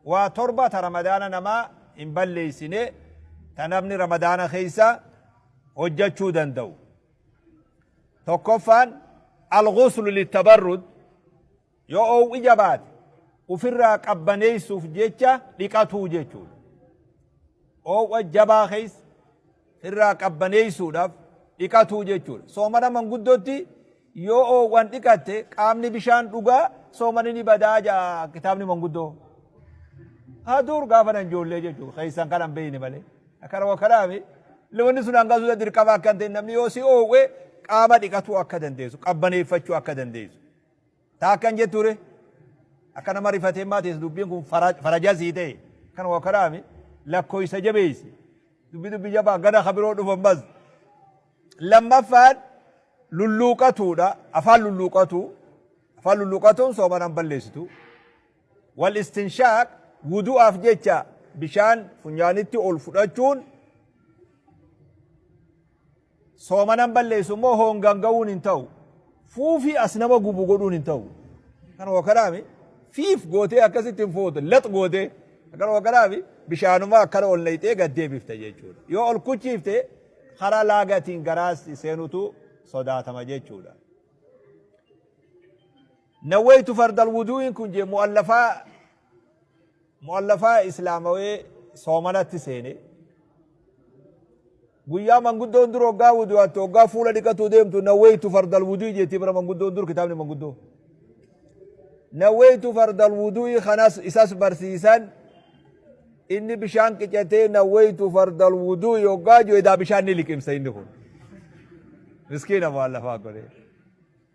Waa torba ta Ramadaana namaa hin balleessine, ta namni Ramadaana keessa hojjachuu danda'u. Tokkoffaan al-ghuslu littabarrud, yoo oowwi jabaate ufirraa qabbaneessuuf jecha dhiqatuu jechuudha. Oowwa jabaa keessa irraa qabbaneessuudhaaf dhiqatuu jechuudha. Soomana manguddootti yoo oowwan dhiqatte qaamni bishaan dhugaa soomani ni badaa ja'a kitaabni manguddoo. Haa dur gaafa nan ijoollee jechuudha. Keessan kana hin beekne malee. Akkana wakkanaami. Wanni sun hanga suuta dirqama akka hin ta'in namni yoo si oowwe qaama dhiqatuu akka dandeessu qabbaneeffachuu akka dandeessu. Taa akkan jetture akka nama rifatee maatees dubbiin kun faraja sii ta'e kan wakkanaami lakkoofsa jabeessi. Dubbi dubbi jabaa gana ka biroo dhufan bas. Lammaffaan lulluuqatuudha. Afaan lulluuqatu. Afaan lulluuqatuun soomana hin balleessitu. Wal istinshaaq wudu'aaf jecha bishaan funyaanitti ol fudhachuun Soomana hin balleessu immoo hoongaan ga'uun hin ta'u. Fuufii as nama gubu godhuun hin ta'u. Kanuma kanaami fiif gootee akkasitti hin footu lax gootee kanuma kanaami bishaanuma akkana ol naqxee gad deebifta jechuudha. Yoo ol kuchiifte karaa laagatiin garaas seenutu sodaatama jechuudha. Nawwaytu fardal wuduu'iin kun jee mu'allafaa Mu'allafaa islaamawee soomanatti seene. Guyyaa manguddoon dur hoggaa wudu'attu hoggaa fuula dhiqatuu deemtu nawweeytu fardal wudu'i jetti bara manguddoon dur kitaabni manguddoo. Nawweeytu fardal wudu'i kanas isas barsiisan inni bishaan qicatee nawweeytu fardal wudu'i hoggaa jiru edaa bishaan ni liqimsa inni kun. Miskiina mu'allafaa godhee.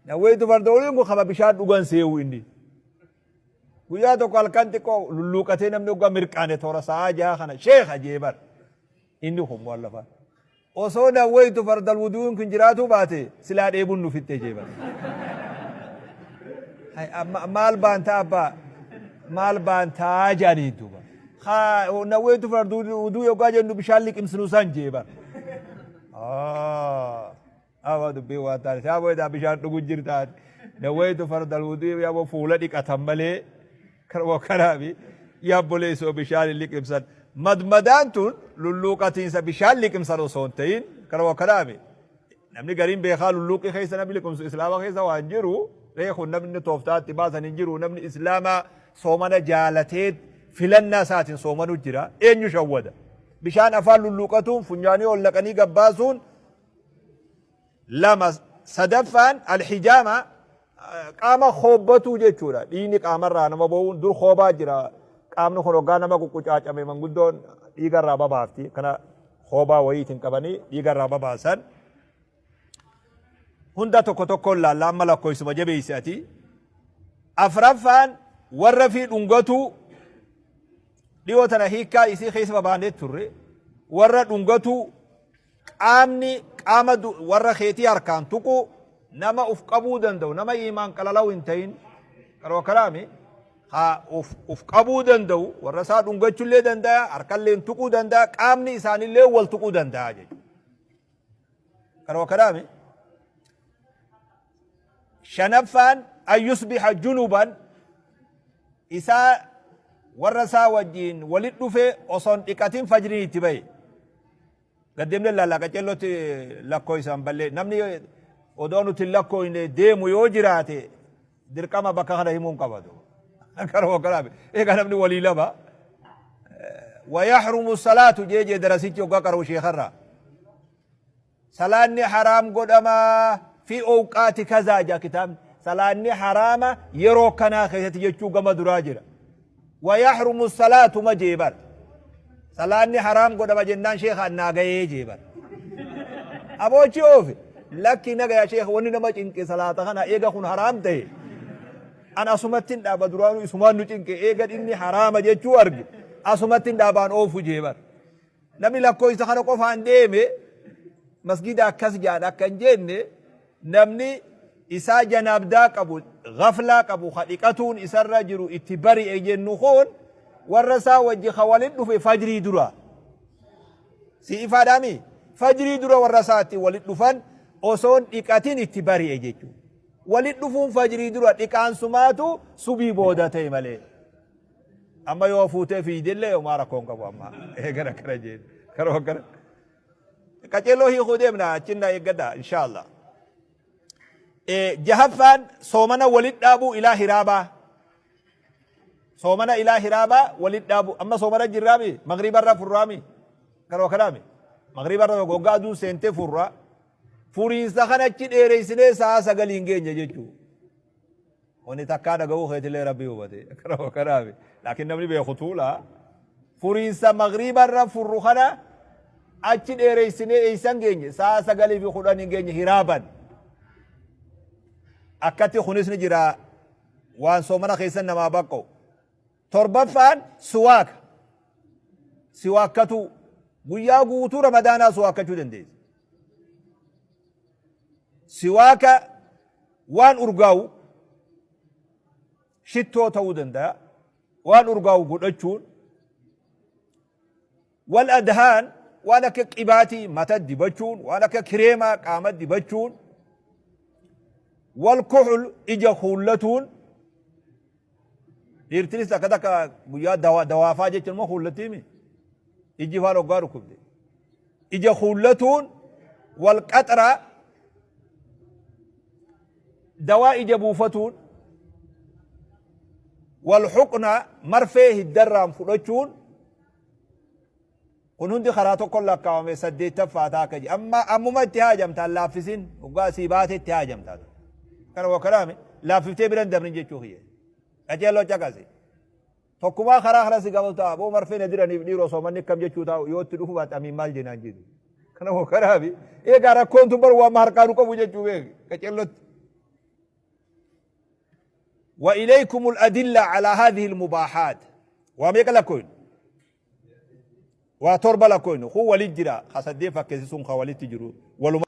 Nawweeytu fardal wudu'iin kun kama bishaan dhugan seewu inni. Guyyaa tokko halkan xiqqoo lulluuqatee namni hoggaa mirqaane toora sa'aa jaha kana sheekha jee bar. Inni kun mu'allafaan. Osoo nawwaytu fardal wuduun kun jiraatuu baate silaa dheebuun nu fixxe jee bar. Maal baantaa abbaa maal baantaa jedhanii duuba. Nawwaytu fardal wuduu yoggaa jennu bishaan liqimsinu san jee bar. Awa dubbii waan taane saaboo edaa bishaan dhugu jirtaan nawaytu fardal wuduu yaaboo fuula dhiqatan malee kanuma kanaafi yaabboleessoo bishaan hin liqimsan madmadaan tun lulluuqatiinsa bishaan liqimsan osoo hin ta'in kanuma kanaafi namni gariin beekaa lulluuqii keessa namni liqimsu islaama keessa waan jiru reekun namni tooftaatti baasan hin jiru namni islaamaa soomana jaalatee filannaa isaatiin soomanu jira eenyu shawwada bishaan afaan lulluuqatuun funyaanii ol naqanii gabbaasuun Lama sadaffaan alhijaama qaama koobbatuu jechuudha. Dhiigni qaamarraa nama ba'uun dur koobaa jira. Qaamni kun hoggaa nama quqqucaacame manguddoon dhiigarraa babaafti. Kana koobaa wayiitiin qabanii dhiigarraa babaasan. Hunda tokko tokkoon laalla amma lakkoofsuma jabeessi ati. Afraffaan warra fi dhungatuu dhiyoo tana hiikkaa isii keessa babaanee turre warra dhungatuu Qaamni qaama warra keetii harkaan tuquu nama uf qabuu danda'u nama iimaan qalalawu hin ta'in qaroo kalaami haa uf uf qabuu danda'u warra isaa dhungachullee danda'a harkallee tuquu danda'a qaamni isaanillee wal tuquu danda'a jechuudha. Qaroo kalaami shanaffaan an yusbiha junuban isaa warra isaa wajjiin walit dhufe osoo hin dhiqatin fajriin itti bahe. Gaddeemnee laallaa qaceellootti lakkooysaan ballee namni odoo nuti hin lakkooyne deemu yoo jiraate dirqama bakka kana himuu hin qabatu. Karoo kanaaf egaa namni walii lama wayahrumu salaatu jee jee darasichi hoggaa qara'u sheekarraa. Salaanni haraam godhama fi owqaati kazaa jaa kitaabni. Salaanni haraama yeroo kanaa keessatti jechuu gama duraa jira. Wayahrumu salaatu ma jee bar. Salaanni haraam godhama jennaan sheekha annaa gahee jee bar. Aboochi oofe lakki nagaya sheekha wanni nama cinqe salaata kana eega kun haraam ta'e. An asumatti hin dhaaba duraanuu isumaan nu cinqe eega inni haraama jechuu arge asumatti hin dhaabaan oofu jee bar. Namni lakkoofsa kana qofaan deeme masgida akkas jaan akka hin jenne namni isaa janaabdaa qabu gaflaa qabu ka dhiqatuun isarra jiru itti bari'e jennu kun warra isaa wajji ka walin dhufe fajrii dura. Si ifaadhaami? Fajrii dura warra isaatti walin dhufan osoon dhiqatin itti bari'e jechuudha. Walin dhufuun fajrii dura dhiqaan sumaatu subii booda ta'e malee. Amma yoo fuutee fiidellee homaa rakkoon qabu amma. Eegana kana jeen. Karoo kana. Qaceeloo hiikuu deemna achinna eeggadha inshaallah. Jahaffaan soomana walit dhaabuu ilaa hiraabaa. Soomana ilaa hiraabaa walit dhaabuu. Amma soomana jirraami magriibarra furraami. Karoo kanaami. Magriibarra goggaa aduun seentee furraa. Furiinsa kana achi dheereysinee sa'a sagaliin geenya jechuudha. Wani takkaa dhaga'uu keetillee rabbii hubate. Karoo kanaami. Laakiin namni beeku tuula. Furiinsa magriibarra furru kana achi dheereysinee eeysan geenye sa'a 9:10 hin geenye hiraaban. Akkatti kunis ni jira waan soomana keessan namaa baqqa'u. Torbaffaan siwaaka. Siwaakkatuu. Guyyaa guutuu ramadaanaa siwaakkachuu dandeessa. Siwaaka waan urgaa'u shittoo ta'uu danda'a. Waan urgaa'u godhachuun wal adhaan waan akka qibaatii mata dibachuun waan akka kireemaa qaama dibachuun wal kuxul ija kuullatuun dhiirtinis takka takka guyyaa dawaafaa jechuun immoo kuullattiimi ijji faan hoggaa dhukkubde ija kuullatuun wal qaxraa dawaa ija buufatuun wal huqna marfee hiddarraan fudhachuun kun hundi karaa tokkon lakkaawame saddeettaffaa ta'a akka jedhe amma ammuma itti haajamtaan laaffisin hoggaa sii baate itti haajamtaa kana wakkaraame laaffiftee bira hin dabrin jechuu kiyya qaceelloo caqase Tokkumaa karaa kana si gaafatu ta'a aboo marfee na diraniif dhiiroo soomanni akkam jechuu taa'u yoo itti dhufu baatte amiin maal jenaan jedhu. Kana hoo kanaafi eegaa rakkoon tun bar waan harkaa nu qabu jechuu beeki qacellotti. وإليكم الأدلة على هذه المباحات وميك لكوين وتربة لكوين هو ولد جرا خسدي فكسي سون خوالي تجرو ولما